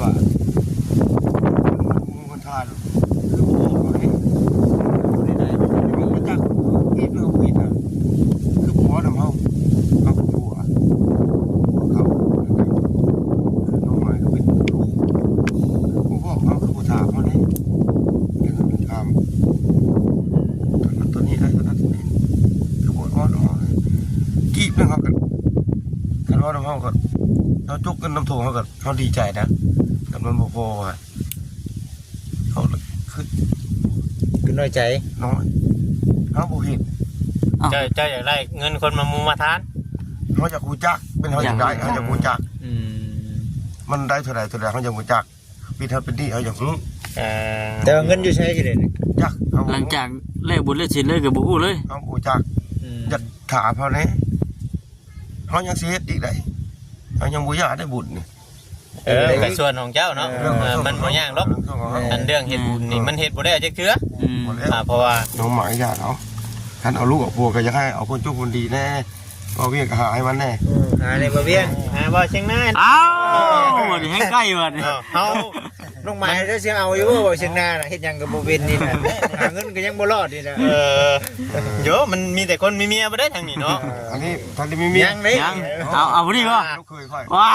ວ່າ ມັນ ມັນທານ ຄືບໍ່ອອກເລີຍ ບໍ່ໄດ້ໄດ້ ມັນຈັກ ອີບແລ້ວອີບນະ ຄືບໍ່ເອົານຳເຮົາ ເຮົາກໍຜົວ ຜົວເຂົາ ຄືນ້ອງໃໝ່ກໍເປັນລູກ ຄືບໍ່ບອກເຮົາ ຄືບໍ່ຖາມເຮົາເດ້ ເປັນ ເປັນຖາມ ຕົນນີ້ໄດ້ ຕົນນັ້ນຕົນນີ້ ຄືບໍ່ເວົ້ານຳເຮົາ ກີບໜຶ່ງເຮົາກໍ ຄັນເວົ້ານຳເຮົາກໍ ເຮົາຈົກເງິນນຳໂທເຮົາກໍ ເຮົາດີໃຈນະ ແຕ່ມັນບໍ່ພໍວ່າ ເຮົາຄື ຄືນ້ອຍໃຈ ນ້ອຍ ເຮົາບໍ່ເຮັດ ອ້າວ ເຈົ້າ ເຈົ້າຢາກໄດ້ເງິນຄົນມາມຸງມາທານ ເຮົາຢາກຮູ້ຈັກ ແມ່ນເຮົາຢາກໄດ້ ຢາກຮູ້ ເຮົາຢາກຮູ້ຈັກ ອືມ ມັນໄດ້ເທົ່າໃດ ເທົ່າໃດ ເຮົາຢາກຮູ້ຈັກ ເປັນເຮົາເປັນໜີ້ ເຮົາຢາກຮູ້ ເອີ ແຕ່ວ່າເງິນຢູ່ໃສຊິເດ້ນີ້ ຈັກ ເຮົາ ຫຼັງຈາກແລ້ວບຸນແລ້ວສິນເລີຍກໍບໍ່ຮູ້ເລີຍ ເຮົາບໍ່ຈັກ ອືມ ຢາກຖາມເຮົາແດ່ ເຮົາຍັງຊິເຮັດອີກໄດ໋ ເຮົາຍັງບໍ່ຢາກໄດ້ບຸນນີ້ ເອີ ເອີ ກໍສ່ວນຂອງເຈົ້າເນາະ ເອີ ເອີ ມັນບໍ່ຍາກດອກ ເລື່ອງຂອງເຮົາ ອັນເລື່ອງເຮັດບຸນນີ້ ແມ່ນ ມັນເຮັດບໍ່ໄດ້ຈັກເທື່ອ ອືມ ບໍ່ແລ້ວ ອ່າ ເພາະວ່ານ້ອງໝາກຢາກເອົາ ຄັນເອົາລູກເອົາຜົວກໍຢາກໃຫ້ເອົາຄົນໂຊກຄົນດີແດ່ ເວົ້າວຽກກໍຫາໃຫ້ມັນແດ່ ອືມ ຫາໃນບໍ່ວຽງ ຫາບໍ່ຊຽງນາ ອ້າວ ບັດນີ້ແຮງໃກ້ບັດນີ້ ເຮົາ ນ້ອງໝາຍເຈົ້າຊິເອົາຢູ່ບໍ່ ເວົ້າຊຽງນານະ ເຮັດຫຍັງກໍບໍ່ເປັນນີ້ນະ ຫາເງິນກໍຍັງບໍ່ລອດນີ້ນະ ເອີ ໂຢ ມັນມີແຕ່ຄົນມີເມຍບໍ່ໄດ້ທາງນີ້ເນາະ ອັນນີ້ທັນໄດ້ມີເມຍ ຍັງເດ້ ຍັງ ເອົາ ເອົາຜູ້ນີ້ບໍ່ ລູກເຂີຍຂ້ອຍ ວ້າ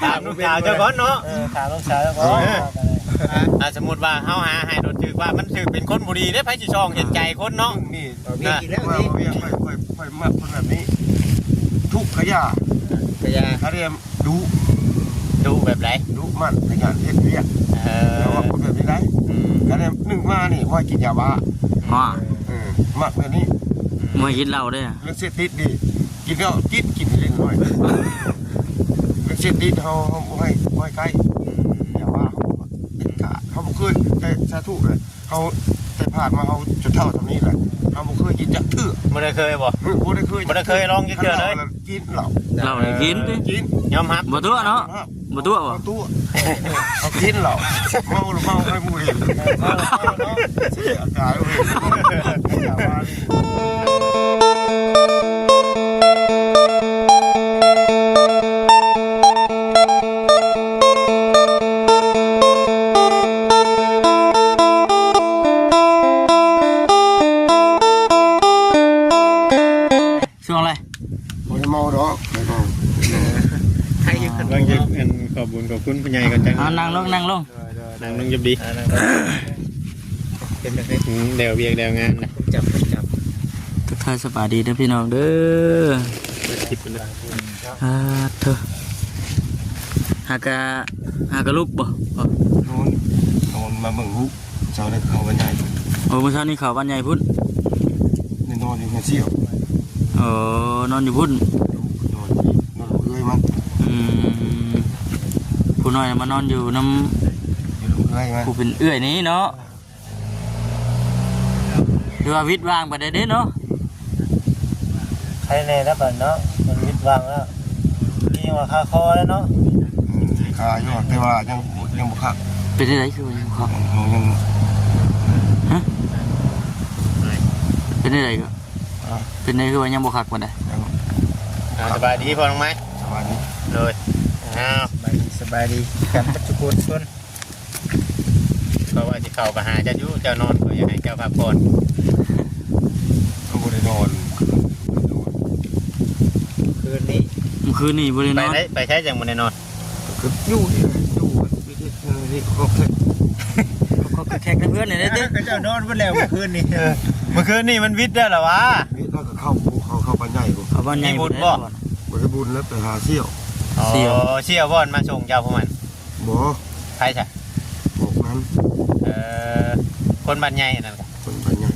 ຖາມລູກສາວເຈົ້າກ່ອນເນາະ ເອີ ຖາມລູກສາວເຈົ້າກ່ອນ ເອີ ອ່າ ສົມມຸດວ່າເຮົາຫາໃຫ້ໂດດຖືກວ່າມັນຖືກເປັນຄົນບໍ່ດີເດ້ ໃຜຊິຊ່ອງເຫັນໃຈຄົນເນາະ ນີ້ ເອີ ວ່າ ວ່າ ຂ້ອຍ ຂ້ອຍ ຂ້ອຍມັກຄົນແບບນີ້ ທຸກກະຢ່າ ກະຢ່າ ຖ້າໄດ້ ດຸ ດຸແບບໃດ? ດຸໝັ່ນຂະຫຍັນເຮັດວຽກ ເອີ ເພາະວ່າຄົນແບບນີ້ໄດ໋ ອືມ ຄັນໜຶ່ງມານີ້ ບໍ່ໃຫ້ກິນຢາບ້າ ຮະ ເອີ ມັກແບບນີ້ ບໍ່ໃຫ້ກິນເຫຼົ້າເດ້ ເລື່ອງເສບຕິດນີ້ ກິນເຫຼົ້າ ກິນ ກິນເລັກນ້ອຍ ເລື່ອງເສບຕິດເຮົາ ເຮົາບໍ່ໃຫ້ ບໍ່ໃຫ້ໃກ້ ຢາບ້າເຮົາບໍ່ ເດັດຂາດ ເຮົາບໍ່ເຄີຍ ແຕ່ສາທຸເລີຍ ເຮົາ ແຕ່ຜ່ານມາເຮົາຈົນເຖົ້າສ່ຳນີ້ແຫຼະ ເຮົາບໍ່ເຄີຍກິນຈັກເທື່ອ ບໍ່ໄດ້ເຄີຍບໍ່? ເອີ ບໍ່ໄດ້ເຄີຍ ບໍ່ໄດ້ເຄີຍລອງຈັກເທື່ອເລີຍ ກິນເຫຼົ້າ ເຫຼົ້ານີ້ກິນຕິ ກິນ ຍອມຮັບ ບໍ່ຕົວະເນາະ ຍອມຮັບ ບໍ່ຕົວະບໍ່? ບໍ່ຕົວະ ເຮົາກິນເຫຼົ້າ ເມົາແລ້ວເມົາໃຫ້ໝູ່ເຫັນ ເອີ ເມົາແລ້ວເມົາເນາະ ເສຍອາການເວີຍ ຊ່ວງໃດ? ບໍ່ໄດ້ເມົາດອກ ແລ້ວກໍ ໃຫ້ຢູ່ ເອີ ເບິ່ງຢູ່ ອັນ ຂອບບຸນຂອບຄຸນຜູ້ໃຫຍ່ກ່ອນ ຈັ່ງ ເອົາ ນັ່ງລົງ ນັ່ງລົງ ນັ່ງລົງ ຢູ່ດີ ອ່າ ນັ່ງລົງ ເປັນຈັ່ງໃດ? ອືມ ແລ້ວວຽກແລ້ວງານນະ ຈັບ ຈັບ ທັກທາຍສະບາຍດີເດີພີ່ນ້ອງເດີ ເປີດຄລິບເລີຍ ອ່າ ເທີ ຫາກະ ຫາກະລຸກບໍ່? ນອນ ນອນມາເບິ່ງລູກ ເຊົ້ານີ້ເຂົ້າບ້ານໃຫຍ່ ໂອ້ ມື້ເຊົ້ານີ້ເຂົ້າບ້ານໃຫຍ່ພຸ້ນ ນີ້ນອນຢູ່ເຮືອນສ່ຽວ ໂອ້ ນອນຢູ່ພຸ້ນ ນອນ ນອນເອື້ອຍມັນ ອືມ ຜູ້ນ້ອຍມານອນຢູ່ນຳ ຢູ່ເອື້ອຍມັນ ຜູ້ເປັນເອື້ອຍນີ້ເນາະ ຖືວ່າວິດຫວ່າງປານໃດເດ້ເນາະ ໃຄແນ່ແລ້ວບັດເນາະ ມັນວິດຫວ່າງແລ້ວ ມີວ່າຄາຄໍແລ້ວເນາະ ອືມ ຄາຢູ່ ແຕ່ວ່າຍັງ ຍັງບໍ່ຄັກ ເປັນຈັ່ງໃດຄືວ່າຍັງບໍ່ຄັກ ເຮົາຍັງ ຮະ ເປັນຈັ່ງໃດກໍ ອ່າ ເປັນຈັ່ງໃດຄືວ່າຍັງບໍ່ຄັກປານໃດ ຍັງ ອ່າ ສະບາຍດີພໍ່ນ້ອງໄມ້ ສະບາຍດີ ໂດຍ ອ້າວ ສະບາຍດີ ສະບາຍດີກັນເບິດທຸກຄົນ ຂ້ອຍວ່າຊິເຂົ້າໄປຫາເຈົ້າຢູ່ ເຈົ້ານອນ ຂ້ອຍຢາກໃຫ້ເຈົ້າພັກຜ່ອນ ເຮົາບໍ່ໄດ້ນອນ ຄືນນີ້ ຄືນນີ້ບໍ່ໄດ້ນອນ ໄປໃສ ໄປໃສຈັ່ງບໍ່ໄດ້ນອນ ກໍຢູ່ນີ້ແຫຼະ ຢູ່ເຮັດເຮັດເຮັດກໍແຄກ ກໍແຄກໃນເຮືອນນີ້ແຫຼະຕິ ເຈົ້ານອນເບິດແລ້ວມື້ຄືນນີ້ ເອີ ມື້ຄືນນີ້ມັນວິດແລ້ວລະຫວາ ວິດແລ້ວກໍເຂົ້າ ເຂົ້າ ເຂົ້າບ້ານໃຫຍ່ພຸ້ນ ເຂົ້າບ້ານໃຫຍ່ ມີບຸນບໍ່ ບໍ່ໄດ້ບຸນແລ້ວ ໄປຫາສ່ຽວ ອໍ ສ່ຽວ ສ່ຽວບໍ່ ມາສົ່ງເຈົ້າພວກມັນ ບໍ່ ໃຜຊະ? ພວກນັ້ນ ເອີ ຄົນບ້ານໃຫຍ່ອັນນັ້ນກະ ຄົນບ້ານໃຫຍ່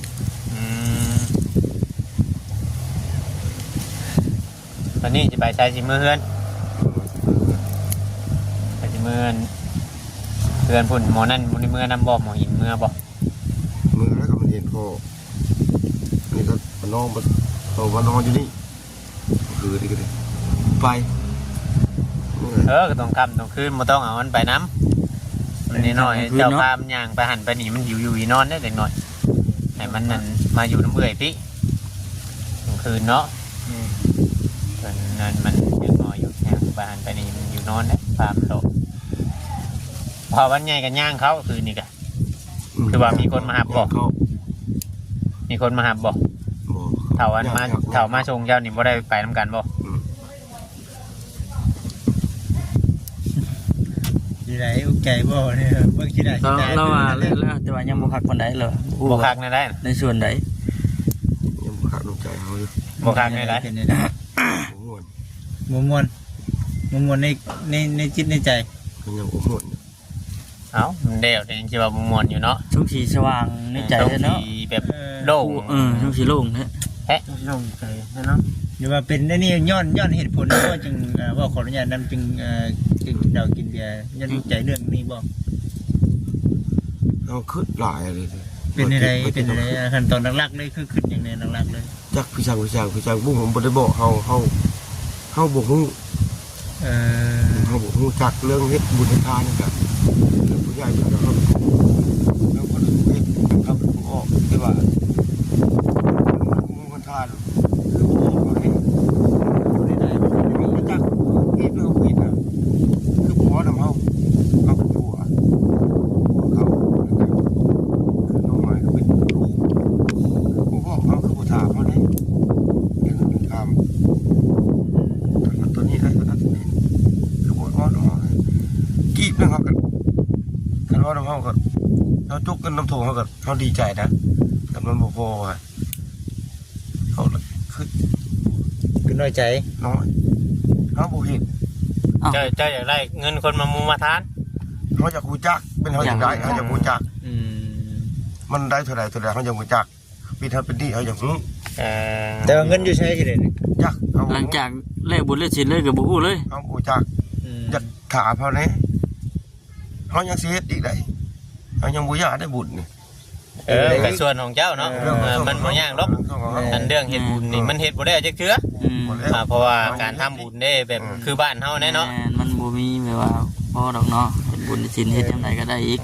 ອືມ ບັດນີ້ຊິໄປໃສ? ຊິເມືອເຮືອນ ຊິເມືອເຮືອນ ເຮືອນພຸ້ນ ໝໍນັ້ນບໍ່ໄດ້ເມືອນຳບໍ່? ໝໍຫີນເມືອບໍ່? ເມືອແລ້ວກໍມັນເຫັນພໍ່ ນີ້ກໍມານອນ ເອົາມານອນຢູ່ນີ້ ຄືນີ້ກໍໄດ້ໄປ ເອີ ກໍຕ້ອງຄ່ຳຕ້ອງຄືນ ບໍ່ຕ້ອງເອົາມັນໄປນຳ ມັນນ້ອຍໆ ເຈົ້າພາມັນຍ່າງໄປຫັ້ນໄປນີ້ ມັນຫິວຢູ່ຫິວນອນເດ້ເດັກນ້ອຍ ໃຫ້ມັນນັ້ນມາຢູ່ນຳເອື້ອຍຕິ ກາງຄືນເນາະ ອືມ ເພິ່ນນັ້ນມັນຍັງນ້ອຍຢູ່ ຍ່າງໄປຫັ້ນໄປ ນອນເດ້ ພາມັນໂຕ ເພາະວັນໃຫຍ່ກໍຍ່າງເຂົ້າຄືນນີ້ກະ ອືມ ຄືວ່າມີຄົນມາຮັບບໍ່? ເຂົ້າ ມີຄົນມາຮັບບໍ່? ບໍ່ ເຖົ້າອັນມາ ເຖົ້າມາສົ່ງເຈົ້ານີ້ບໍ່ໄດ້ໄປນຳກັນບໍ່? ອືມ ຢູ່ໃດອຸກໃຈບໍ່ນີ້ ເບິ່ງຊິໄດ້ ລາວວ່າແລ້ວ ແຕ່ວ່າຍັງບໍ່ຄັກປານໃດເລີຍ ບໍ່ຄັກແນວໃດ ໃນສ່ວນໃດ ຍັງບໍ່ຄັກໃນໃຈເຮົາຢູ່ ບໍ່ຄັກແນວໃດ ເປັນແນວໃດ ບໍ່ມ່ວນ ບໍ່ມ່ວນ ບໍ່ມ່ວນໃນ ໃນ ໃນຈິດໃນໃຈ ກໍຍັງບໍ່ມ່ວນຢູ່ ເອົ້າ ແລ້ວແຕ່ຍັງຊິວ່າບໍ່ມ່ວນຢູ່ເນາະ ຊ່ວງທີ່ສະຫວ່າງໃນໃຈແທ້ເນາະ ຊ່ວງທີ່ແບບ ເອີ ໂລ່ງ ເອີ ຊ່ວງທີ່ໂລ່ງແທ້ ແທ້ ໂລ່ງໃຈແທ້ເນາະ ຫຼືວ່າເປັນອັນນີ້ຍ້ອນ ຍ້ອນເຫດຜົນ ເພາະຈຶ່ງ ເອີ ເວົ້າຂໍອະນຸຍາດນຳ ຈຶ່ງ ເອີ ຈຶ່ງກິນເຫຼົ້າກິນເບຍ ຍ້ອນໃຈເລື່ອງນີ້ບໍ່? ເຮົາຄິດຫຼາຍເລີຍ ເປັນຈັ່ງໃດ ເປັນຈັ່ງໃດ ຂັ້ນຕອນຫຼັກໆເລີຍ ຄືຄິດຫຍັງແດ່ຫຼັກໆເລີຍ? ຈັກຄືຈັ່ງ ຄືຈັ່ງ ຄືຈັ່ງ ບໍ່ ບໍ່ໄດ້ບອກເຮົາ ເຮົາ ເຮົາບໍ່ຮູ້ ເອີ ເຮົາບໍ່ຮູ້ຈັກເລື່ອງເຮັດບຸນເຮັດທານນີ້ກະ ເລື່ອງຜູ້ໃຫຍ່ເພິ່ນກະເຮົາ ເລື່ອງຄົນອື່ນເຮັດ ເຮົາເປັນຜູ້ອອກ ແຕ່ວ່າ ເລື່ອງເຮັດບຸນເຮັດທານ ຄືບໍ່ອອກເຮົາເດ້ ບໍ່ໄດ້ໄດ້ ເຮົາບໍ່ຈັກ ເຮັດເລື່ອງຜິດນະ ຄືບໍ່ເວົ້ານຳເຮົາ ເຮົາກະກົວ ກົວເຂົາ ຄືນ້ອງມາຍກະເປັນ ບໍ່ບອກເຮົາ ຄືບໍ່ຖາມເຮົາເດ້ ເລື່ອງຖາມ ຕອນນີ້ໄດ້ ຕອນນັ້ນ ຄືບໍ່ເວົ້ານຳເຮົາ ກີບໜຶ່ງເຮົາກະ ຄັນເວົ້ານຳເຮົາກະ ເຮົາຈົກເງິນນຳໂຖເຮົາກະ ເຮົາດີໃຈນະ ແຕ່ມັນບໍ່ພໍວ່າ ເຮົາລະຄິດ ຄືນ້ອຍໃຈ ນ້ອຍ ເຮົາບໍ່ເຫັນ ເຈົ້າ ເຈົ້າຢາກໄດ້ເງິນຄົນມາມຸມມາທານ ເຮົາຢາກຮູ້ຈັກ ແມ່ນເຮົາຢາກໄດ້ ຢາກຮູ້ຈັກ ເຮົາຢາກຮູ້ຈັກ ອືມ ມັນໄດ້ເທົ່າໃດ ເທົ່າໃດ ເຮົາຢາກຮູ້ຈັກ ເປັນເຮົາເປັນໜີ້ເຮົາຢາກຮູ້ ເອີ ແຕ່ວ່າເງິນຢູ່ໃສຊິໄດ້ນີ້ ຈັກ ເຮົາ ຫຼັງຈາກແລກບຸນແລກສິນເລີຍກໍບໍ່ຮູ້ເລີຍ ເຮົາບໍ່ຈັກ ອືມ ຢາກຖາມເຮົາແດ່ ເຮົາຍັງຊິເຮັດອີກໄດ໋ ເຮົາຍັງບໍ່ຢາກໄດ້ບຸນນີ້ ເອີ ເອີ ກໍສ່ວນຂອງເຈົ້າເນາະ ເອີ ເອີ ມັນບໍ່ຍາກດອກ ເລື່ອງຂອງເຮົາ ອັນເລື່ອງເຮັດບຸນນີ້ ແມ່ນ ມັນເຮັດບໍ່ໄດ້ຈັກເທື່ອ ອືມ ບໍ່ແລ້ວ ອ່າ ເພາະວ່າການທຳບຸນເດ້ ແບບ ອືມ ຄືບ້ານເຮົາແດ່ເນາະ ແມ່ນ ມັນບໍ່ມີແບບວ່າພໍດອກເນາະ ເຮັດບຸນສິນເຮັດຍາມໃດກໍໄດ້ອີກ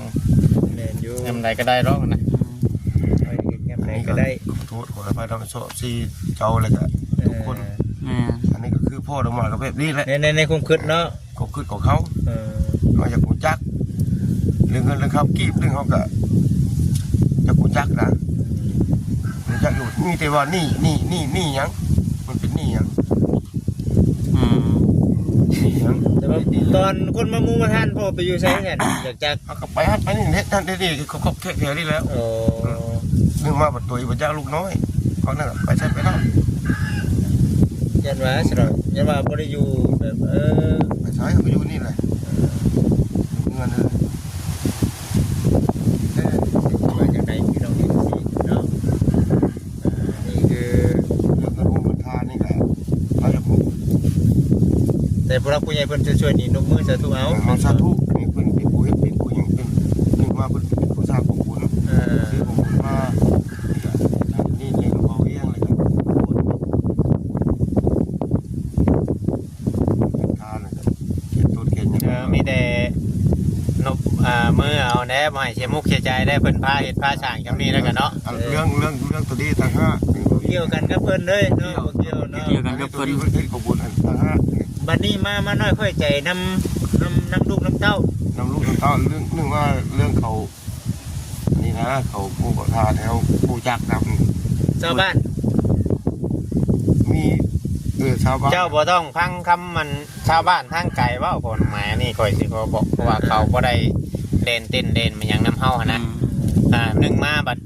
ແມ່ນຢູ່ ຍາມໃດກໍໄດ້ດອກນະ ອືມ ເຮັດຍາມໃດກໍໄດ້ ອັນນີ້ກໍຂໍໂທດຂໍອະໄພນຳ ເອຟຊີ ເຈົ້າ ແລ້ວກໍທຸກຄົນ ເອີ ແມ່ນ ອັນນີ້ກໍຄືພໍດອກມາກໍແບບນີ້ແຫຼະ ໃນ ໃນ ໃນຄວາມຄິດເນາະ ຄວາມຄິດຂອງເຮົາ ເອີ ເຮົາຢາກຮູ້ຈັກ ເລື່ອງເງິນເລື່ອງຄຳ ກີບໜຶ່ງເຮົາກະຢາກຮູ້ຈັກນະ ຮູ້ຈັກຢູ່ ມີແຕ່ວ່າໜີ້ ໜີ້ ໜີ້ ໜີ້ຫຍັງ ມັນເປັນໜີ້ຫຍັງ ອືມ ໜີ້ຫຍັງ ແຕ່ວ່າຕອນຄົນມາມຸມມາທານ ພໍ່ໄປຢູ່ໃສຊັ້ນ ຢາກຈັກ ເຮົາກໍໄປຫັ້ນໄປນີ້ ເຮັດຫັ້ນເຮັດນີ້ ຄອບໆແຄະໆນີ້ແຫຼະ ໂອ້ ອືມ ໜຶ່ງມາບັດໂຕອີກ ບັດຢາກລູກນ້ອຍ ເພາະນັ້ນໄປໃສໄປນຳ ຢ້ານວ່າຊັ້ນເນາະ ຢ້ານວ່າບໍ່ໄດ້ຢູ່ແບບ ເອີ ໄປໃສ ໄປຢູ່ນີ້ແຫຼະ ຢູ່ເຮືອນນີ້ແຫຼະ ເອີ ວ່າຈັ່ງໃດພີ່ນ້ອງເອັຟຊີເນາະ ອ່າ ນີ້ຄືເລື່ອງການຮູ້ເງິນທານນີ້ກະ ເຮົາຢາກຮູ້ ແຕ່ຜູ້ຫຼັກຜູ້ໃຫຍ່ເພິ່ນຈະຊ່ວຍນີ້ ນົບມືສາທຸເອົາ ເອີ ເຮົາສາທຸ ໃຫ້ເພິ່ນເປັນຜູ້ເຮັດ ເປັນຜູ້ຫຍັງ ເປັນ ເປັນວ່າເພິ່ນເປັນຜູ້ສ້າງຂອງບຸນ ເອີ ຊື້ຂອງບຸນມາ ນີ້ເລື່ອງເບົາວຽງ ແລ້ວກະ ທານ ແລ້ວກະເຮັດຕົ້ນແກ່ຫຍັງ ເອີ ມີແຕ່ນົບ ອ່າ ມືເອົາແດ່ ບໍ່ໃຫ້ເສຍມຸກເສຍໃຈແດ່ ເພິ່ນພາເຮັດພາສ້າງຈັ່ງນີ້ແລ້ວກະເນາະ ອັນເລື່ອງ ເລື່ອງ ເລື່ອງໂຕນີ້ຕ່າງຫາກ ບໍ່ກ່ຽວກັນກັບເພິ່ນເລີຍເນາະ ບໍ່ກ່ຽວເນາະ ບໍ່ກ່ຽວກັນກັບເພິ່ນ ເພິ່ນເຮັດຂອງບຸນອັນຕ່າງຫາກ ບັດນີ້ມາ ມານ້ອຍຂ້ອຍໃຈນຳ ນຳ ນຳລູກນຳເຕົ້າ ນຳລູກນຳເຕົ້າ ເລື່ອງ ເລື່ອງວ່າ ເລື່ອງເຂົາ ອັນນີ້ນະ ເຂົາຜູ້ບໍ່ທາແຖວຮູ້ຈັກນຳ ຊາວບ້ານ ມີ ເອີ ຊາວບ້ານ ເຈົ້າບໍ່ຕ້ອງຟັງຄຳມັນ ຊາວບ້ານທາງໄກເວົ້າ ຄວາມໝາຍອັນນີ້ຂ້ອຍຊິຂໍບອກ ເພາະວ່າເຂົາບໍ່ໄດ້ແລ່ນເຕັ້ນແລ່ນມາຫຍັງນຳເຮົາຫັ້ນນະ ອືມ ອ່າ ໜຶ່ງມາບັດ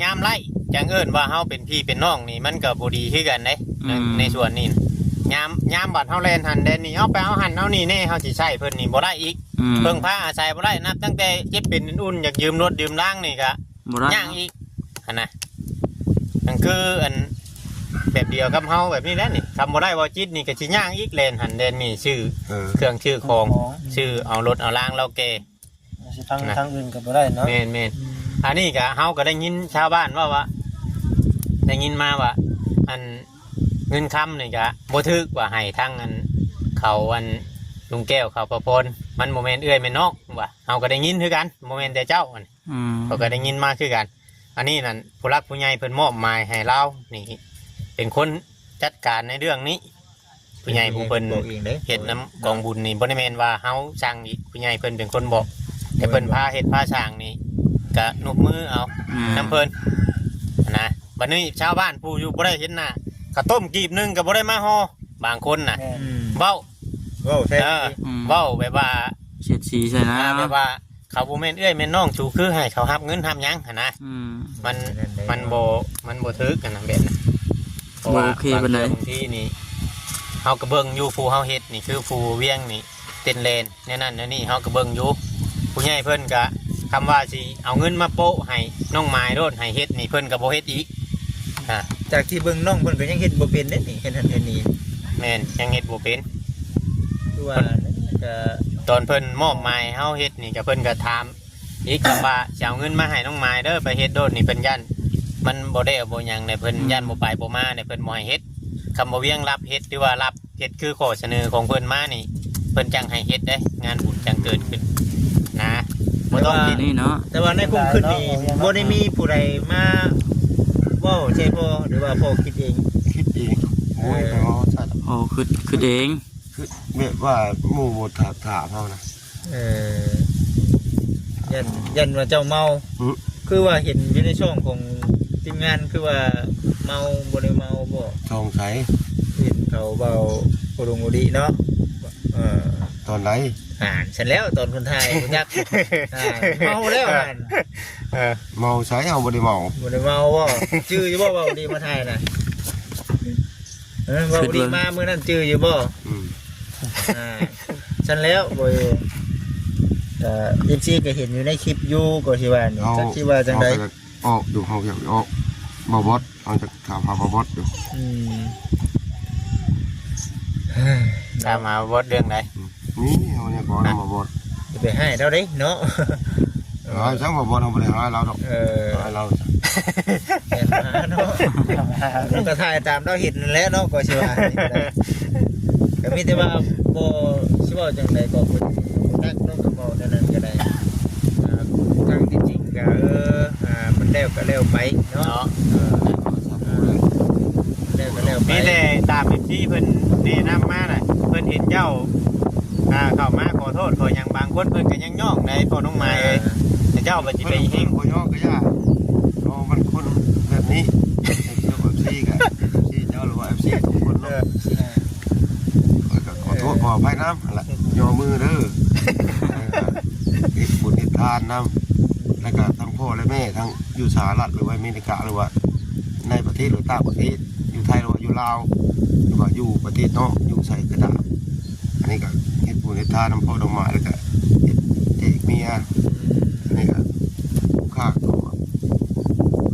ຍາມໄລ່ ຈັ່ງເອີ້ນວ່າເຮົາເປັນພີ່ເປັນນ້ອງນີ້ ມັນກໍບໍ່ດີຄືກັນເດ້ ອືມ ໃນ ໃນສ່ວນນີ້ ຍາມ ຍາມບັດເຮົາແລ່ນຫັ້ນແລ່ນນີ້ ເອົາໄປເອົາຫັ້ນເອົານີ້ແດ່ ເຮົາຊິໃຊ້ເພິ່ນນີ້ບໍ່ໄດ້ອີກ ອືມ ເພິ່ງພາອາໄສບໍ່ໄດ້ ນັບຕັ້ງແຕ່ເຈັບເປັນເປັນອຸ່ນ ຢາກຢືມລົດຢືມລາງນີ້ກະ ບໍ່ໄດ້ ຍາກອີກຫັ້ນນະ ມັນຄືອັນແບບດຽວກັບເຮົາແບບນີ້ແຫຼະນີ້ ຄຳບໍ່ໄດ້ເວົ້າຈິດນີ້ກະຊິຍາກອີກ ແລ່ນຫັ້ນແລ່ນນີ້ ຊື້ ເອີ ເຄື່ອງຊື້ຂອງ ຊື້ເອົາລົດເອົາລາງລາວແກ່ ຊິທາງ ນະ ທາງອື່ນກໍບໍ່ໄດ້ເນາະ ແມ່ນໆ ອືມ ອັນນີ້ກະເຮົາກໍໄດ້ຍິນຊາວບ້ານເວົ້າວ່າ ໄດ້ຍິນມາວ່າ ອັນ ເງິນຄຳນີ້ກະບໍ່ຖືກວ່າ ໃຫ້ທາງອັນ ເຂົາ ອັນ ລຸງແກ້ວ ເຂົາປະພອນ ມັນບໍ່ແມ່ນເອື້ອຍແມ່ນນ້ອງວ່າ ເຮົາກໍໄດ້ຍິນຄືກັນ ບໍ່ແມ່ນແຕ່ເຈົ້າ ອືມ ເຂົາກໍໄດ້ຍິນມາຄືກັນ ອັນນີ້ນັ້ນ ຜູ້ຫຼັກຜູ້ໃຫຍ່ເພິ່ນມອບໝາຍໃຫ້ລາວນີ້ ເປັນຄົນຈັດການໃນເລື່ອງນີ້ ເ ຜູ້ໃຫຍ່ຜູ້ເພິ່ນ ເຮັດນຳກອງບຸນນີ້ ບໍ່ໄດ້ແມ່ນວ່າເຮົາສັ່ງອີກ ຜູ້ໃຫຍ່ເພິ່ນເປັນຄົນບອກ ແຕ່ເພິ່ນພາເຮັດພາສ້າງນີ້ ກະນົບມືເອົາ ແມ່ນ ນຳເພິ່ນຫັ້ນນະ. ບັດນີ້ຊາວບ້ານຜູ້ຢູ່ບໍ່ໄດ້ເຫັນໜ້າ ເຂົ້າຕົ້ມກີບໜຶ່ງກໍບໍ່ໄດ້ມາຫໍ່ ບາງຄົນນະ ແມ່ນ ອືມ ເວົ້າ ເວົ້າແທ້ ເອີ ອືມ ເວົ້າແບບວ່າ ສຽດສີໃສ່ນະ ອ່າ ແບບວ່າ ເຂົາບໍ່ແມ່ນເອື້ອຍແມ່ນນ້ອງສູ ຄືໃຫ້ເຂົາຮັບເງິນຮັບຫຍັງຫັ້ນນະ ອືມ ມັນ ມັນບໍ່ ມັນບໍ່ຖືກຫັ້ນນະ ແບບນັ້ນ ບໍ່ໂອເຄປານໃດ ເພາະວ່າບາງເທື່ອບາງທີນີ້ ເຮົາກໍເບິ່ງຢູ່ ຜູ້ເຮົາເຮັດນີ້ ຄືຜູ້ວຽງນີ້ ເຕັ້ນແລ່ນແນວນັ້ນແນວນີ້ ເຮົາກໍເບິ່ງຢູ່ ຜູ້ໃຫຍ່ເພິ່ນກໍ ຄຳວ່າຊິເອົາເງິນມາໂປະໃຫ້ນ້ອງໝາຍໂລດ ໃຫ້ເຮັດນີ້ ເພິ່ນກໍບໍ່ເຮັດອີກ ອ່າ ຈາກທີ່ເບິ່ງນ້ອງເພິ່ນກໍຍັງເຮັດບໍ່ເປັນເດ້ນີ້ ເຮັດຫັ້ນເຮັດນີ້ ແມ່ນ ຍັງເຮັດບໍ່ເປັນ ຄືວ່າກໍ ຕອນເພິ່ນມອບໝາຍໃຫ້ເຮົາເຮັດນີ້ ກໍເພິ່ນກໍຖາມອີກ ຄຳວ່າຊິເອົາເງິນມາໃຫ້ນ້ອງໝາຍເດີ ໄປເຮັດໂລດນີ້ ເພິ່ນຢ້ານມັນບໍ່ແລ້ວບໍ່ຫຍັງໃດ ເພິ່ນ ອືມ ຢ້ານບໍ່ໄປບໍ່ມາໃດ ເພິ່ນບໍ່ໃຫ້ເຮັດ ຄຳວ່າວຽງຮັບເຮັດ ຫຼືວ່າຮັບ ເຮັດຄືຂໍ້ສະເໜີຂອງເພິ່ນມານີ້ ເພິ່ນຈັ່ງໃຫ້ເຮັດເດ້ ງານບຸນຈັ່ງເກີດຂຶ້ນນະ ບໍ່ຕ້ອງ ແຕ່ວ່າ ຄິດນີ້ເນາະ ແຕ່ວ່າໃນຄວາມຄິດນີ້ ບໍ່ໄດ້ມີຜູ້ໃດມາເວົ້າໃສ່ພໍ່ ຫຼືວ່າພໍ່ຄິດເອງ? ຄິດເອງ ໂອ້ຍ ເອີ ໄປເວົ້າຊັ້ນ ໂອ້ ຄິດ ຄິດເອງ ຄືແບບວ່າໝູ່ບໍ່ຖາມ ຖາມເຮົານະ ເອີ ຢ້ານ ຢ້ານວ່າເຈົ້າເມົາ ອື ຄືວ່າເຫັນຢູ່ໃນຊ່ອງຂອງທີມງານ ຄືວ່າເມົາ ບໍ່ໄດ້ເມົາບໍ່? ຊ່ອງໃສ? ເຫັນເຂົາເວົ້າໂອລຸງໂອລິເນາະ ເອີ ຕອນໃດ? ອ່າ ຊັ້ນແລ້ວ ຕອນຄົນໄທຮູ້ຈັກ ອ່າ ເມົາແລ້ວຫັ້ນ ເອີ ເມົາໃສ? ເຮົາບໍ່ໄດ້ເມົາ ບໍ່ໄດ້ເມົາບໍ່? ຈື່ຢູ່ບໍ່ວ່າໂອລິມາໄທນະ? ເອີ ເວົ້າດີມາມື້ນັ້ນຈື່ຢູ່ບໍ່? ອືມ ອ່າ ຊັ້ນແລ້ວ ບໍ່ ກໍເອັຟຊີກໍເຫັນຢູ່ໃນຄລິບຢູ່ ກໍຊິວ່ານີ້ ເຮົາ ຈັກຊິວ່າຈັ່ງໃດ ເຮົາກໍຢາກອອກຢູ່ ເຮົາຢາກອອກ ບ່າວບອດ ເຮົາຈະຖາມຫາບ່າວບອດຢູ່ ອືມ ຖາມຫາບ່າວບອດເລື່ອງໃດ? ອືມ ນີ້ເຮົາຍັງຂໍນຳບ່າວບອດ ຢ່າໄປຮ້າຍລາວເດ້ເນາະ. ເອີ ຮ້າຍຊັ້ນ ບ່າວບອດ ເຮົາບໍ່ໄດ້ຮ້າຍລາວດອກ ເອີ ຮ້າຍລາວຊັ້ນ ແມ່ນຫາເນາະ ມັນກໍຖ່າຍຕາມລາວເຫັນນັ້ນແຫຼະເນາະ ກໍຊິວ່າ ກໍມີແຕ່ວ່າບໍ່ ຊິເວົ້າຈັ່ງໃດກໍບໍ່ຈັກເນາະ ກໍເວົ້າແນວນັ້ນກໍໄດ້ ອ່າ ທາງທີ່ຈິງກໍ ເອີ ອ່າ ມັນແລ້ວກໍແລ້ວໄປເນາະ ເນາະ ເອີ ແລ້ວກໍແລ້ວໄປ ມີແຕ່ຕາມເອັຟຊີເພິ່ນແນະນຳມານະ ເພິ່ນເຫັນເຈົ້າ ອ່າ ເຂົ້າມາຂໍໂທດຂໍຫຍັງ ບາງຄົນເພິ່ນກໍຍັງຍ້ອງໃດພໍ່ນ້ອງໝາຍເອີຍ ອ່າ ແຕ່ເຈົ້າບັດຊິໄປ ເພິ່ນ ເພິ່ນບໍ່ຍ້ອງກໍຢ່າ ເພາະມັນຄົນແບບນີ້ ເອັຟຊີກໍ ເອັຟຊີເຈົ້າ ຫຼືວ່າ ເອັຟຊີທຸກຄົນເນາະ ເອີ ຂ້ອຍກໍຂໍໂທດຂໍອະໄພນຳຫັ້ນລະ ຍໍມືເດີ ເຮັດບຸນເຮັດທານນຳ ແລ້ວກໍທັງພໍ່ແລະແມ່ ທັງຢູ່ສະຫະລັດ ຫຼືວ່າອາເມລິກາ ຫຼືວ່າໃນປະເທດ ຫຼືຕ່າງປະເທດ ຢູ່ໄທ ຫຼືວ່າຢູ່ລາວ ຫຼືວ່າຢູ່ປະເທດນອກ ຢູ່ໃສກໍຕາມ ອັນນີ້ກໍເຮັດບຸນເຮັດທານນຳພໍ່ນ້ອງໝາຍ ແລ້ວກໍເຮັດແຈກເມຍ ອັນນີ້ກໍຜູ້ຄ້າກໍ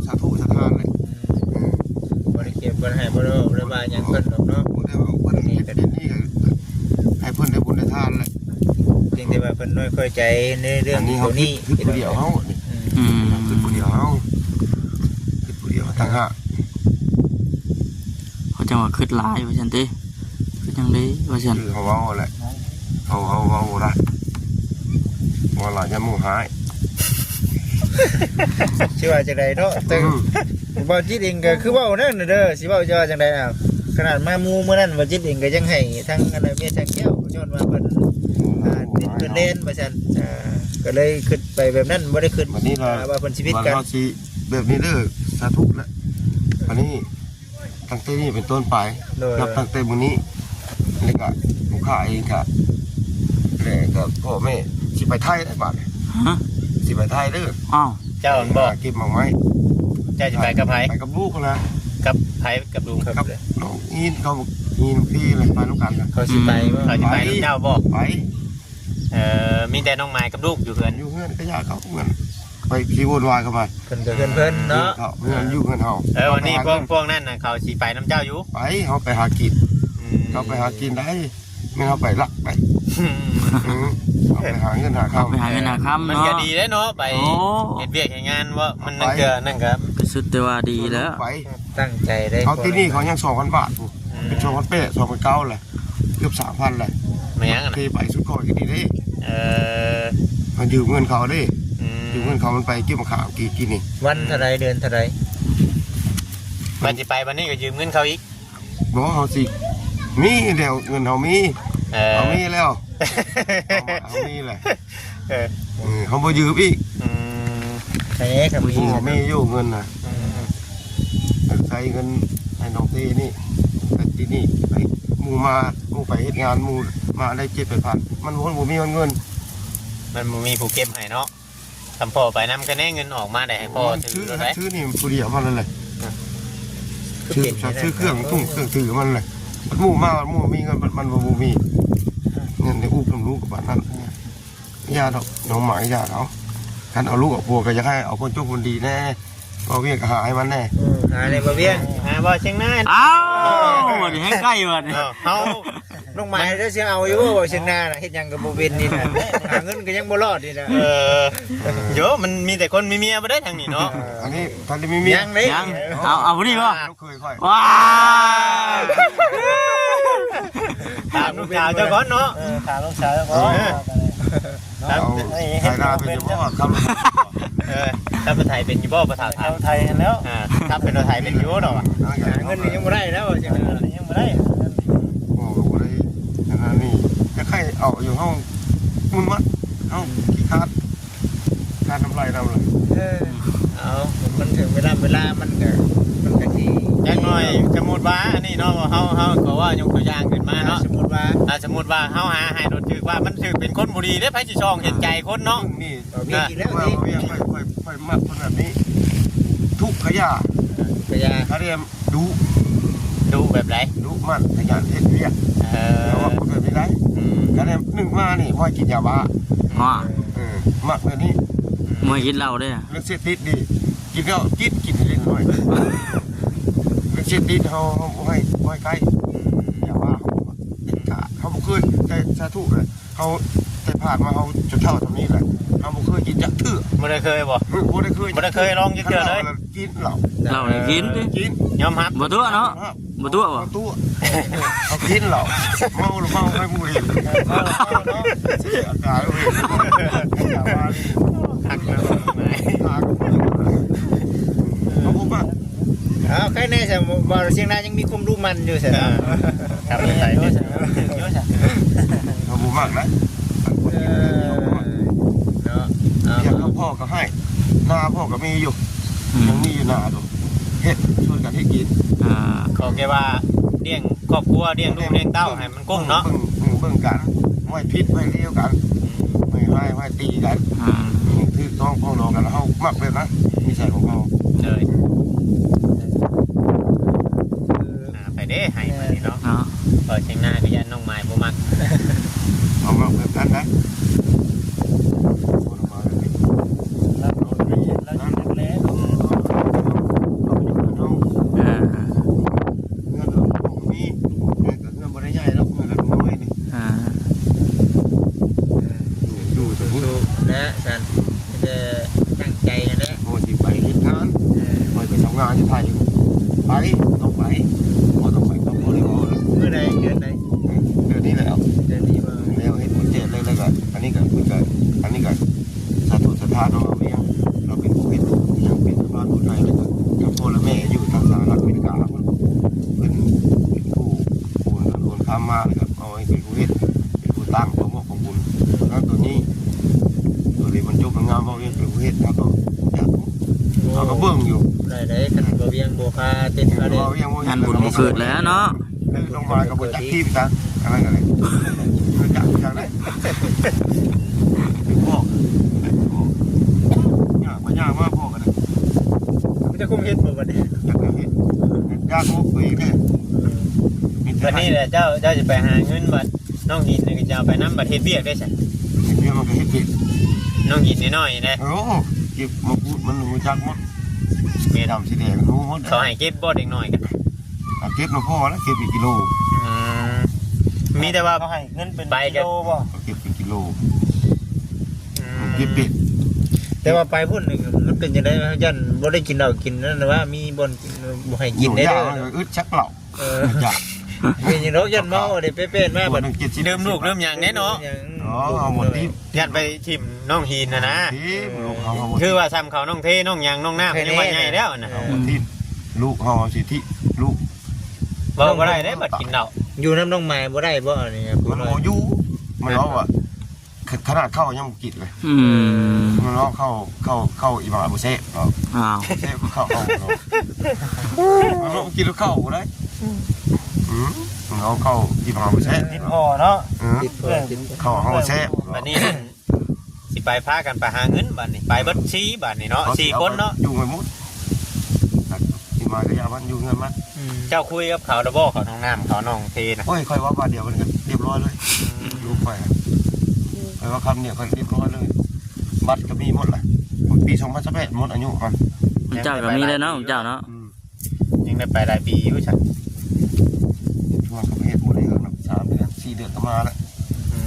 ສາທຸສະຖານແຫຼະ ອືມ ບໍ່ໄດ້ເກັບບໍ່ໄດ້ໃຫ້ ບໍ່ໄດ້ເວົ້າບໍ່ໄດ້ວ່າຫຍັງເພິ່ນດອກເນາະ ບໍ່ໄດ້ເວົ້າເພິ່ນ ນີ້ກໍເຮັດເປັນນີ້ກໍໃຫ້ເພິ່ນໄດ້ບຸນໄດ້ທານແຫຼະ ພຽງແຕ່ວ່າເພິ່ນນ້ອຍນ້ອຍໃຈໃນເລື່ອງໂຕນີ້ ອັນນີ້ເຮົາຄິດ ຄິດຜູ້ດຽວເຮົາ ອືມ ອືມ ຄິດຜູ້ດຽວເຮົາ ຄິດຜູ້ດຽວຕ່າງຫາກ ເຂົາຈັ່ງວ່າຄິດຫຼາຍວ່າຊັ້ນຕິ ຄິດຫຍັງເດ້ວ່າຊັ້ນ ຄືເຮົາເວົ້າຫັ້ນແຫຼະ ເຮົາ ເຮົາເວົ້າບໍ່ໄດ້ ເວົ້າຫຼາຍຢ້ານໝູ່ຮ້າຍ ຊິວ່າຈັ່ງໃດເນາະ ແຕ່ ອືມ ບ່າວຈິດເອງກໍຄືເວົ້ານັ້ນເດີ ຊິເວົ້າຈະວ່າຈັ່ງໃດ ອ້າວ ຂະໜາດມາໝູ່ມື້ນັ້ນ ບ່າວຈິດເອງກໍຍັງໃຫ້ທາງອັນເມຍແສງແກ້ວ ຍ້ອນວ່າເພິ່ນ ອ່າ ຕິດເພິ່ນແລ່ນວ່າຊັ້ນ ອ່າ ກໍເລີຍຄິດໄປແບບນັ້ນ ບໍ່ໄດ້ຄິດ ບັດນີ້ລະ ອ່າ ວ່າເພິ່ນຊິຜິດກັນ ເຮົາຊິແບບນີ້ເດີ ສາທຸລະ ບັດນີ້ ຕັ້ງແຕ່ນີ້ເປັນຕົ້ນໄປ ໂດຍ ນັບຕັ້ງແຕ່ມື້ນີ້ ແລ້ວກະລູກຄ້າເອງກະ ແລ້ວກະພໍ່ແມ່ຊິໄປໄທໄດ້ບາດນີ້ ຮະ ຊິໄປໄທເດີ ອ້າວ ເຈົ້າແມ່ນບໍ່ ເກັບໝາກໄມ້ ເຈົ້າຊິໄປກັບໃຜ ໄປກັບລູກຫັ້ນນະ ກັບໃຜ ກັບລຸງ ກັບນ້ອງອີນ ເຂົາອີນພີ່ແຫຼະ ໄປນຳກັນນະ ເຂົາຊິໄປບໍ່ ເຂົາຊິໄປນຳເຈົ້າບໍ່ ໄປ ເອີ ມີແຕ່ນ້ອງໝາຍກັບລູກຢູ່ເຮືອນ ຢູ່ເຮືອນ ກະຢ່າເຂົາເຮືອນ ໄປຊິວຸ່ນວາຍເຂົ້າໄປ ເພິ່ນກໍເຮືອນເພິ່ນເນາະ ເອີ ເຂົາເຮືອນຢູ່ເຮືອນເຮົາ ເອີ ວັນນີ້ພວກ ພວກນັ້ນນະ ເຂົາຊິໄປນຳເຈົ້າຢູ່ ໄປ ເຮົາໄປຫາກິນ ອືມ ເຮົາໄປຫາກິນໄດ້ ແມ່ນເຮົາໄປລັກໄປ ອືມ ເຮົາໄປຫາເງິນຫາຄຳ ເຮົາໄປຫາເງິນຫາຄຳ ມັນກໍ ເນາະ ດີເດ້ເນາະ ໄປ ໂອ້ ເຮັດວຽກເຮັດງານເນາະ ມັນ ໄປ ນັ້ນກໍ ນັ້ນກໍ ກໍສຸດແຕ່ວ່າດີແລ້ວ ໄປ ຕັ້ງໃຈເດ້ ເຂົາທີ່ນີ້ເຂົາຍັງສອງພັນບາດພຸ້ນ ອືມ ເປັນສອງພັນແປດ ສອງພັນເກົ້າແຫຼະ ເກືອບສາມພັນແຫຼະ ແມ່ນຫຍັງນະ ທີ່ໄປສຸດກ້ອຍກໍນີ້ເດ້ ເອີ ມາຢືມເງິນເຂົາເດ້ ອືມ ຢືມເງິນເຂົາ ມັນໄປເກັບມະຂາມກີ້ ກີ້ນີ້ ວັນເທົ່າໃດ ເດືອນເທົ່າໃດ ບັດຊິໄປບັດນີ້ກໍຢືມເງິນເຂົາອີກ ບໍ່ ເຮົາຊິ ມີແລ້ວ ເງິນເຮົາມີ ເອີ ເຮົາມີແລ້ວ ເຮົາມາ ເຮົາມີແຫຼະ ເອີ ເອີ ເຮົາບໍ່ຢືມອີກ ອືມ ແທ້ກໍມີ ໂອ້ ມີຢູ່ເງິນນະ ອືມ ໃຊ້ເງິນໃຫ້ນ້ອງເຕນີ້ ແຕ່ທີ່ນີ້ໄປ ໝູ່ມາ ໝູ່ໄປເຮັດງານ ໝູ່ມາໄດ້ເຈັດແປດພັນ ມັນບໍ່ ບໍ່ມີເງິນ ມັນບໍ່ມີຜູ້ເກັບໃຫ້ເນາະ. ຄຳພໍ່ໄປນຳ ກະແນ່ເງິນອອກມາໄດ້ໃຫ້ພໍ່ ມັນຊື້ ຊື້ລົດໄດ໋ ຊື້ນີ້ຜູ້ດຽວມັນນັ້ນແຫຼະ ອ່ະ ຊື້ ຊື້ເຄື່ອງ ເຄື່ອງ ເຄື່ອງຖືມັນແຫຼະ ບັດໝູ່ມາ ບັດໝູ່ມີເງິນ ບັດມັນບໍ່ ບໍ່ມີ ເງິນໄດ້ອຸບນຳລູກປານນັ້ນ ຢ່າດອກ ນ້ອງໝາກ ຢ່າເອົາ ຄັນເອົາລູກເອົາຜົວ ກະຢາກໃຫ້ເອົາຄົນຈົບຄົນດີແນ່ ເວົ້າວຽກກະຫາໃຫ້ມັນແນ່ ເອີ ຫາແນ່ ບໍ່ວຽງ ຫາບໍ່ຊຽງນາ ອ້າວ ບັດນີ້ແຮງໃກ້ບັດນີ້ ເອີ ເຮົາ ນ້ອງໝາຍ ເຈົ້າຊິເອົາຢູ່ບໍ່ ເວົ້າຊຽງນານະ ເຮັດຫຍັງກໍບໍ່ເປັນນີ້ນະ ຫາເງິນກໍຍັງບໍ່ລອດນີ້ນະ ເອີ ໂຢ ມັນມີແຕ່ຄົນມີເມຍບໍ່ໄດ້ທາງນີ້ເນາະ ເອີ ອັນນີ້ທັນໄດ້ມີເມຍ ຍັງເດ້ ຍັງ ເອົາ ເອົາຜູ້ນີ້ບໍ່ ລູກເຂີຍຂ້ອຍ ວ້າ ຖາມລູກສາວເຈົ້າກ່ອນເນາະ ເອີ ຖາມລູກສາວເຈົ້າກ່ອນ ເອີ ເອົາ ເອີ ໄຖນາເປັນຢູ່ບໍ່ ເອີ ຄັບໄຖເປັນຢູ່ບໍ່ ພໍ່ເຖົ້າຖາມ ໄຖຫັ້ນແລ້ວ ອ່າ ຄັບເປັນລົດໄຖເປັນຢູ່ເນາະ ຫາເງິນນີ້ຍັງບໍ່ໄດ້ນະ ວ່າຈັ່ງ ເອີ ຍັງບໍ່ໄດ້ ໂອ້ ບໍ່ໄດ້ ອັນນັ້ນນີ້ ຈະໃຄ່ເອົາຢູ່ ເຮົາ ມັນມາ ເຮົາຂີ້ຄາດ ຄາດນ້ຳລາຍນຳເລີຍ ເອີ ເອົາ ມັນເຖິງເວລາ ເວລາມັນກະ ມັນກະຊິ ຢ່າງໜ້ອຍ ສົມມຸດວ່າ ອັນນີ້ເນາະ ເຮົາ ເຮົາກໍວ່າຍົກຕົວຢ່າງຂຶ້ນມາເນາະ ສົມມຸດວ່າ ອ່າ ສົມມຸດວ່າເຮົາຫາໃຫ້ໂດນຖືກວ່າ ມັນຖືກເປັນຄົນບໍ່ດີເດ້ ໃຜຊິຊ່ອງເຫັນໃຈຄົນເນາະ ນີ້ ເອີ ມີອີກແລ້ວ ວ່າ ນີ້ ວ່າ ຂ້ອຍ ຂ້ອຍ ຂ້ອຍມັກຄົນແບບນີ້ ທຸກຂະຢາ ທຸກຂະຢາ ຄະແນນດຸ ດຸແບບໃດ? ດຸໝັ່ນຂະຫຍັນເຮັດວຽກ ເອີ ແຕ່ວ່າຄົນແບບນີ້ໄດ໋ ອືມ ຄະແນນໜຶ່ງມານີ້ ບໍ່ໃຫ້ກິນຢາບ້າ ຮະ ເອີ ມັກແບບນີ້ ບໍ່ໃຫ້ກິນເຫຼົ້າເດ້ ເລື່ອງເສບຕິດນີ້ ກິນເຫຼົ້າ ກິນ ກິນເລັກນ້ອຍ ເລື່ອງເສບຕິດເຮົາ ເຮົາບໍ່ໃຫ້ ບໍ່ໃຫ້ໃກ້ ຢາບ້າ ເດັດຂາດ ເຮົາບໍ່ເຄີຍ ແຕ່ສາທຸເລີຍ ເຮົາ ແຕ່ຜ່ານມາເຮົາຈົນເຖົ້າສ່ຳນີ້ແຫຼະ ເຮົາບໍ່ເຄີຍກິນຈັກເທື່ອ ບໍ່ໄດ້ເຄີຍບໍ່? ບໍ່ໄດ້ເຄີຍ ບໍ່ໄດ້ເຄີຍລອງຈັກເທື່ອເລີຍ ກິນເຫຼົ້າ ເຫຼົ້ານີ້ກິນຕິ ກິນ ຍອມຮັບ ບໍ່ຕົວະເນາະ ຍອມຮັບ ບໍ່ຕົວະບໍ່? ບໍ່ຕົວະ ເຮົາກິນເຫຼົ້າ ເມົາແລ້ວເມົາໃຫ້ຜູ້ອື່ນ ເມົາແລ້ວເມົາເນາະ ເສຍອາການເວີຍ ຄັກເນາະ ເຮົາບໍ່ມັກ ອ້າວ ໃຄແນ່ຊະ ບໍ່ ຊຽງນາຍັງມີຄວາມດຸໝັ່ນຢູ່ຊະ ເອີ ຄັບ ເອີ ເຮົາບໍ່ມັກນະ ເອີ ເນາະ ເອີ ວຽກກັບພໍ່ກໍໃຫ້ ນາພໍ່ກໍມີຢູ່ ອືມ ຍັງມີຢູ່ນາຢູ່ ເຮັດ ຊວນກັນເຮັດກິນ ອ່າ ຂໍແຄ່ວ່າລ້ຽງຄອບຄົວ ລ້ຽງລູກລ້ຽງເຕົ້າໃຫ້ມັນກຸ້ມເນາະ ເບິ່ງ ເບິ່ງກັນ ໄວ້ຜິດໄວ້ລຽວກັນ ອືມ ໄວ້ຮ້າຍໄວ້ຕີກັນ ອືມ ຖືກຕ້ອງປອງດອງກັນ ເຮົາມັກແບບນັ້ນ ນິໄສຂອງເຮົາ ໂດຍ ອ່າ ໄປເດ້ ໃຫ້ມານີ້ເນາະ ເນາະ ເວົ້າຊຽງນາກໍຢ້ານນ້ອງໝາຍບໍ່ມັກ ເຮົາມັກແບບນັ້ນນະ ຄົນມາແບບນີ້ ເອີ ເຮືອນບໍ່ໄດ້ໃຫຍ່ດອກ ເຮືອນນ້ອຍນີ້ ອ່າ ຢູ່ ຢູ່ ຢູ່ນະຊັ້ນ ມີແຕ່ຕັ້ງໃຈຫັ້ນແຫຼະ ໂອ້ ຊິໄປເຮັດງານ ເອີ ຂ້ອຍໄປທຳງານຢູ່ໄທ ໄປ ຕ້ອງໄປ ບໍ່ຕ້ອງໄປ ຕ້ອງໄປ ບໍ່ໄດ້ເວົ້າເລີຍ ມື້ໃດ ເດືອນໃດ? ເດືອນນີ້ແຫຼະ ເດືອນນີ້ບໍ່? ແລ້ວເຮັດບຸນແຈກເລີຍ ແລ້ວກໍ ອັນນີ້ກໍ ເພິ່ນກໍ ອັນນີ້ກໍ ສາທຸສັດທານ້ອງລາວວຽງ ລາວເປັນຜູ້ເຮັດ ຍັງເປັນສະພາບຜູ້ໄທ ແລ້ວກໍ ກັບພໍ່ແລະແມ່ຢູ່ທາງສະຫະລັດອາເມລິກາ ເພິ່ນ ເພິ່ນເປັນຜູ້ໂອນເງິນໂອນຄຳມາ ແລ້ວກໍເອົາໃຫ້ເປັນຜູ້ເຮັດ ເປັນຜູ້ຕັ້ງ ເພື່ອມອບຂອງບຸນ ແລ້ວໂຕນີ້ ໂຕນີ້ມັນຈົບມັນງາມ ລາວວຽງເປັນຜູ້ເຮັດ ເຮົາກໍຢາກ ເຮົາກໍເບິ່ງຢູ່ ໄດ້ ໄດ້ ຄັນບໍ່ວຽງບໍ່ພາເຕັມ ເອີ ເດ້ ລາວວຽງບໍ່ເຮັດ ງານບຸນບໍ່ເກີດແລ້ວເນາະ. ເອີ ນ້ອງມາຍກໍບໍ່ຈັກທີ່ຄືກັນ ອັນນັ້ນກໍເລີຍ ບໍ່ຈັກຄືກັນເລີຍ ບອກ ຍາກມາ ຍາກມາບອກກັນເລີຍ ມັນຈະຄຸມເຮັດບໍ່ບັດນີ້ ຈັກເຮັດ ຍາກໂອກຕົວເອງເດ້ ເອີ ບັດນີ້ແຫຼະ ເຈົ້າ ເຈົ້າຊິໄປຫາເງິນ ບັດນ້ອງຫີນນີ້ກໍຈະເອົາໄປນຳ ບັດເຮັດວຽກເດ້ຊັ້ນ ເຮັດວຽກມັນກໍເຮັດເປັນ ນ້ອງຫີນນ້ອຍໆເດ້ ໂອ້ ເກັບມາປູດມັນຮູ້ຈັກໝົດ ແມ່ນ ດຳສີແດງຮູ້ໝົດ ເຂົາໃຫ້ເກັບບໍ່ເດັກນ້ອຍກໍ ເກັບນຳພໍ່ແລ້ວ ເກັບເປັນກິໂລ ອືມ ມີແຕ່ວ່າເຂົາໃຫ້ເງິນເປັນກິໂລບໍ່? ເກັບເປັນກິໂລ ອືມ ເກັບເປັນ ແຕ່ວ່າໄປພຸ້ນນີ້ມັນເປັນຈັ່ງໃດ? ຢ້ານບໍ່ໄດ້ກິນເຫຼົ້າກິນນັ້ນວ່າ ມີບ່ອນກິນ ບໍ່ໃຫ້ກິນໄດ້ເດີ ອຶດຈັກເຫຼົ້າ ເອີ ເປັນຫຍັງດອກ ຢ້ານເມົາເດ້ ເປັນມາບັດ ດື່ມລູກດື່ມຫຍັງແນ່ເນາະ ອໍ ເອົາໝົດຕິ ຢ້ານໄປຖິ້ມນ້ອງຫີນຫັ້ນນະ ຖິ້ມລູກເຮົາ ຄືວ່າສ່ຳເຂົານ້ອງເທ ນ້ອງຫຍັງ ນ້ອງນ້ຳ ຍັງວ່າໃຫຍ່ແລ້ວນະ ເອົາໝົດຕິ ລູກເຮົາ ສິທິລູກ ເວົ້າບໍ່ໄດ້ເດ້ ບັດກິນເຫຼົ້າ ຢູ່ນຳນ້ອງໝາຍບໍ່ໄດ້ບໍ່ອັນນີ້? ມັນບໍ່ຢູ່ ມັນເວົ້າວ່າ ຂະໜາດເຂົ້າຍັງບໍ່ກິນເລີຍ. ອືມ ມັນເວົ້າເຂົ້າ ເຂົ້າ ເຂົ້າອີ່ໝາບໍ່ແຊບເນາະ. ອ້າວ ແຊບເຂົ້າເຮົາເນາະ. ມັນເວົ້າກິນເຂົ້າບໍ່ໄດ້. ອືມ ມັນເວົ້າເຂົ້າອີ່ໝາບໍ່ແຊບ ຕິດພໍເນາະ. ເອີ ຕິດພໍ ເຂົ້າເຮົາແຊບ. ບັດນີ້ຊິໄປ ພາກັນໄປຫາເງິນບັດນີ້ ໄປເບິດສີ່ບັດນີ້ເນາະ ສີ່ຄົນເນາະ ຢູ່ໄປໝົດ. ອີ່ໝາກໍຢ່າມັນຢູ່ເຮືອນມັນ. ອືມ ເຈົ້າຄຸຍກັບເຂົາແລ້ວບໍ່ ເຂົານ້ອງນ້ຳ ເຂົານ້ອງເພນະ? ໂອ້ຍ ຂ້ອຍເວົ້າບາດດຽວມັນກໍລຽບຮ້ອຍເລີຍ. ອືມ ລູກຂ້ອຍ ຂ້ອຍເວົ້າຄຳດຽວກໍລຽບຮ້ອຍເລີຍ. ບັດກໍມີໝົດລະ ປີສອງພັນຊາວແປດໝົດອາຍຸມັນ. ຂອງເຈົ້າກໍມີແລ້ວເນາະ ຂອງເຈົ້າເນາະ. ອືມ ຍັງໄດ້ໄປຫຼາຍປີຢູ່ຊັ້ນ. ຊ່ວງເຂົາເຮັດບໍ່ໄດ້ເງິນ ສາມເດືອນ ສີ່ເດືອນກໍມາແລ້ວ. ອື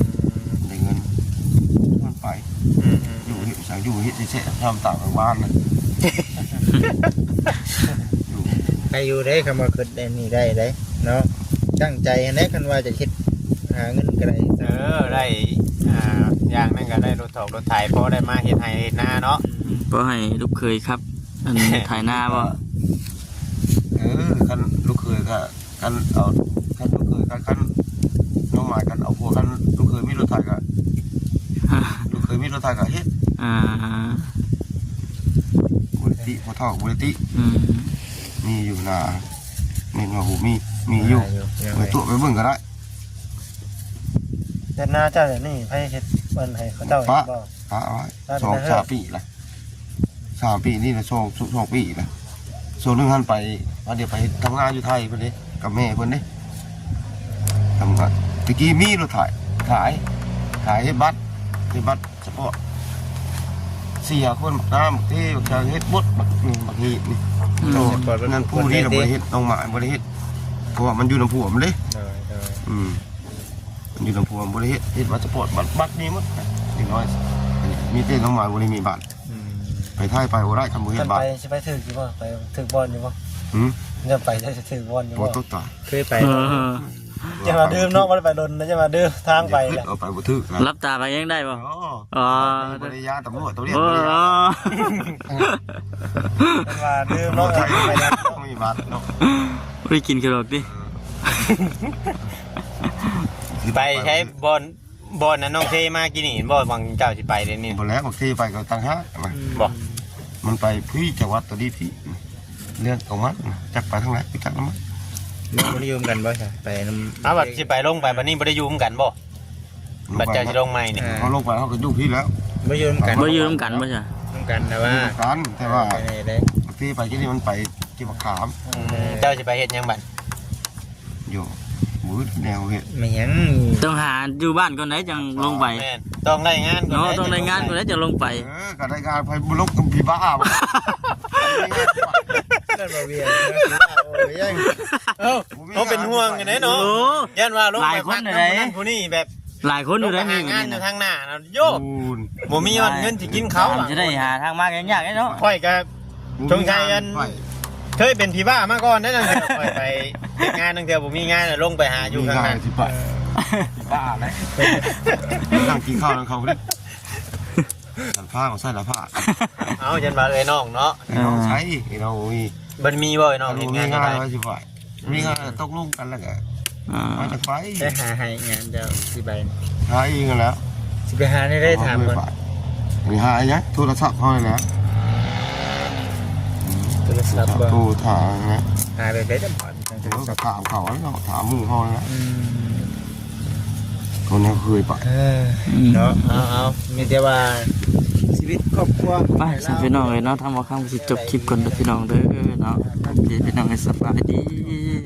ມ ໄດ້ເງິນ ມັນໄປ. ອືມໆ ຢູ່ເຮັດຫຍັງ ຢູ່ເຮັດແທ້ໆ ທຳຕາມບ້ານນະ. ຢູ່ ໄດ້ຢູ່ເດ້ ຄຳວ່າຄິດແນວນີ້ໄດ້ເດ້ເນາະ. ຕັ້ງໃຈຫັ້ນແຫຼະ ຄັນວ່າຈະເຮັດ ຫາເງິນກໍໄດ້. ເອີ ໄດ້ ອ່າ ຢ່າງໜຶ່ງກໍໄດ້ລົດຖອກລົດໄຖ ພໍໄດ້ມາເຮັດໄຮ່ເຮັດນາເນາະ. ອືມ ພໍໃຫ້ລູກເຂີຍຂັບ ອັນ ໄຖນາບໍ່? ເອີ ຄັນລູກເຂີຍກໍ ຄັນເອົາ ຄັນລູກເຂີຍ ຄັນ ຄັນນ້ອງໝາຍ ຄັນເອົາຜົວ ຄັນລູກເຂີຍມີລົດໄຖກໍ ລູກເຂີຍມີລົດໄຖກໍເຮັດ. ອ່າ ບໍ່ໄດ້ຕິ ພໍ່ເຖົ້າບໍ່ໄດ້ຕິ. ອືມ ມີຢູ່ນາ ແມ່ນວ່າບໍ່ມີ ມີຢູ່. ໄປຕົວະໄປເບິ່ງກໍໄດ້. ເຮັດນາເຈົ້າດຽວນີ້ໃຜເຮັດ ເພິ່ນໃຫ້ເຂົາເຈົ້າເຮັດບໍ່? ປະໄວ້ ປະໄວ້ ປະໄວ້ ສອງສາມປີລະ. ສາມປີນີ້ລະ ສອງ ສອງປີລະ. ຊ່ວງໜຶ່ງຫັ້ນໄປ ວ່າດຽວໄປເຮັດທຳງານຢູ່ໄທເພິ່ນເດ້ ກັບແມ່ເພິ່ນເດ້. ທຳງານ ແຕ່ກີ້ມີລົດໄຖ ຂາຍ ຂາຍເຮັດບັດ ເຮັດບັດສະປອດ ເສຍຄົນ ບັກນ້ຳ ບັກເທ ບັກຈາງ ເຮັດໝົດ ບັກ ບັກຮີດນີ້. ອືມ ໂຕນັ້ນຜູ້ນີ້ລະບໍ່ໄດ້ເຮັດ ນ້ອງໝາຍບໍ່ໄດ້ເຮັດ ເພາະວ່າມັນຢູ່ນຳຜົວມັນເດ້. ໂດຍ ໂດຍ ອືມ ມັນຢູ່ນຳຜົວ ບໍ່ໄດ້ເຮັດ ເຮັດບັດສະປອດ ບັດ ບັດມີໝົດ. ເດັກນ້ອຍ ມີແຕ່ນ້ອງໝາຍບໍ່ໄດ້ມີບັດ. ອືມ ໄປໄທໄປບໍ່ໄດ້ ຄັນບໍ່ເຮັດບັດ. ໄປ ຊິໄປຖືກຢູ່ບໍ່? ໄປຖືກບ່ອນຢູ່ບໍ່? ຫືມ? ຈະໄປໄດ້ ຊິຖືກບ່ອນຢູ່ບໍ່? ບໍ່ຕົກຕາຍ ເຄີຍໄປ. ເອີ ຢ່າມາດື່ມເນາະ ບໍ່ໄດ້ໄປດົນນະ ຢ່າມາດື່ມທາງໄປ. ເອົາໄປບໍ່ຖືກນະ ຫຼັບຕາໄປຍັງໄດ້ບໍ່? ອໍ ອໍ ບໍ່ໄດ້ຢ້ານຕຳຫຼວດ ຕຳຫຼວດບໍ່ໄດ້ຢ້ານ. ອໍ ເພິ່ນວ່າດື່ມເນາະ ໄປໄດ້ ມີບັດເນາະ ບໍ່ໄດ້ກິນເທື່ອດອກຕິ. ເອີ ໄປໃຊ້ບ່ອນ ບ່ອນນັ້ນນ້ອງເທມາກີ້ນີ້ເຫັນບໍ່ ຫວ່າງເຈົ້າຊິໄປເດນີ້? ບໍ່ແລ້ວ ບັກເທໄປກໍຕ່າງຫາກນະ. ອືມ ບໍ່ ມັນໄປພີ້ ຈັງຫວັດຕົວນີ້ພີ້ ເລື່ອງຂອງມັນນະ ຈັກໄປທາງໃດ ຈັກນຳມັນ. ບໍ່ໄດ້ຢູ່ນຳກັນບໍ່ຊະ? ໄປນຳ ເອົາ ບັດຊິໄປລົງໄປບັດນີ້ບໍ່ໄດ້ຢູ່ນຳກັນບໍ່? ບັດເຈົ້າຊິລົງໃໝ່ນີ້ ເຮົາລົງໄປເຮົາກໍຢູ່ພີ້ແລ້ວ. ບໍ່ຢູ່ນຳກັນ ບໍ່ຢູ່ນຳກັນບໍ່ຊະ? ນຳກັນ ແຕ່ວ່າ ຢູ່ນຳກັນ ແຕ່ວ່າ ໄປໄດ້ ບັກເທໄປກີ້ນີ້ມັນໄປເກັບໝາກຂາມ. ອືມ ເຈົ້າຊິໄປເຮັດຫຍັງບັດ? ຢູ່ບໍ່ແນວເຮັດ ແມ່ນຫຍັງ ຕ້ອງຫາຢູ່ບ້ານກ່ອນໄດ໋ ຈັ່ງລົງໄປ. ແມ່ນ ຕ້ອງໄດ້ງານກ່ອນເນາະ ຕ້ອງໄດ້ງານກ່ອນໄດ໋ ຈັ່ງລົງໄປ. ເອີ ກໍໄດ້ງານ ໃຜບໍ່ລົງກັບຜີບ້າບໍ່? ນັ້ນບໍ່ວຽງ ໂອ້ຍ ເອີ ເຮົາເປັນຫ່ວງກັນເດ້ເນາະ. ໂອ້ ຢ້ານວ່າລົງໄປພັກນຳຜູ້ນັ້ນຜູ້ນີ້ ແບບຫຼາຍຄົນຢູ່ໄດ໋ ໄປຫາງານຢູ່ທາງໜ້ານະ. ໂຢ ບໍ່ມີຮອດເງິນຊິກິນເຂົ້າ ຈະໄດ້ຫາທາງມາຍາກເດ້ເນາະ. ຂ້ອຍກໍ ສົງໄສອັນ ຂ້ອຍເຄີຍເປັນຜີບ້າມາກ່ອນເດ້ ນັ້ນເທື່ອຂ້ອຍໄປເຮັດງານ ນັ້ນເທື່ອບໍ່ມີງານ ລົງໄປຫາຢູ່ຂ້າງນັ້ນ ຊິໄປ ຜີບ້າແຫຼະ ນັ່ງກິນເຂົ້ານຳເຂົາພຸ້ນ ສັນຟ້າຂອງໃສ່ລະພາ. ເອົາ ຢ້ານວ່າເອື້ອຍນ້ອງເນາະ ເອື້ອຍນ້ອງໃສ ເອື້ອຍນ້ອງບໍ່ມີ ບໍ່ມີບໍ່ເອື້ອຍນ້ອງ ເຮັດງານ ບໍ່ມີງານ ວ່າຊິໄປ ມີງານຕົກລົງກັນແລ້ວກໍ ອ່າ ວ່າຈະໄປ ໄປຫາໃຫ້ງານເຈົ້າຊິໄປ ຫາເອງຫັ້ນແຫຼະ ຊິໄປຫາແນວໃດຖາມກ່ອນ. ໄປຫາຫຍັງ ໂທລະສັບເຮົານີ້ແຫຼະ ໂທລະສັບບໍ່ ໂທຖາມນະ ຫາແບບໃດຈຳພອນ ໂທລະສັບ ຖາມເຂົາເນາະ ຖາມໝູ່ເຮົານີ້ແຫຼະ. ອືມ ຄົນເຮົາເຄີຍໄປ ເອີ ອືມ ເນາະ ເອົາໆ ມີແຕ່ວ່າຊີວິດຄອບຄົວ ໄປຊະພີ່ນ້ອງເອີຍເນາະ ທາງບ່າວຄຳຊິຈົບຄລິບກ່ອນເດີພີ່ນ້ອງເດີເນາະ. ໂອເຄ ພີ່ນ້ອງເອີຍ ສະບາຍດີ.